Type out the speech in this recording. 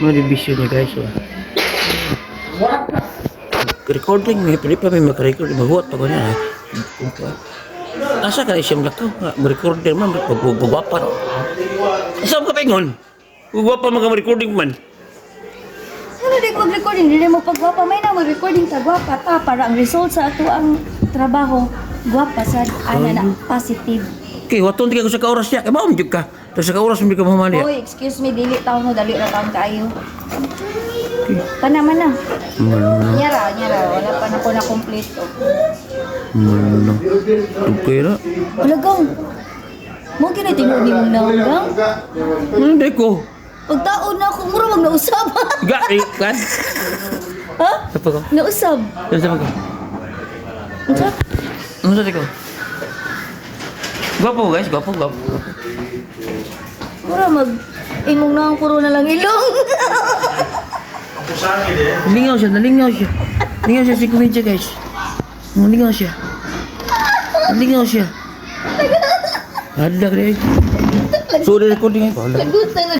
Mo di bisyo niya, guys. Oh. Recording may pili pa may makarecord, maghuwat pa ko niya. Asa ka siya malakaw? Recording man, pagwapa. Asa mo ka paingon? Gwapa man ka recording man. Ano di ko mag-recording? Dili mo pagwapa. May na mag-recording ta gwapa ta para ang result sa ato ang trabaho gwapa sa ana na positive. Okay, waton di ka ko sa kaoras niya. Kay mao jud ka. Tapos sa kaoras mo ka mamali. Oy, excuse me, dili taon no, dali ra taon kaayo. Panaman na. Mano, Nyara, nyara, wala pa na ko na complete. Oh. mano. Okay ra. Wala gang. Mo gina tinuod ni mong naong gang. Hindi ko. Pagtaon na ako, mura mag nausab. Ga, eh, kan? Ha? Sa ko. Nausab. Sa ko. Unsa? Ano sa ko? Gwapo guys, gwapo, gwapo. Mura mag imong naong puro na lang ilong. Nalingaw siya, nalingaw siya. Nalingaw siya si Kumidya, guys. Nalingaw siya. Nalingaw siya. Hala, guys. So, recording ay. Lagutan na.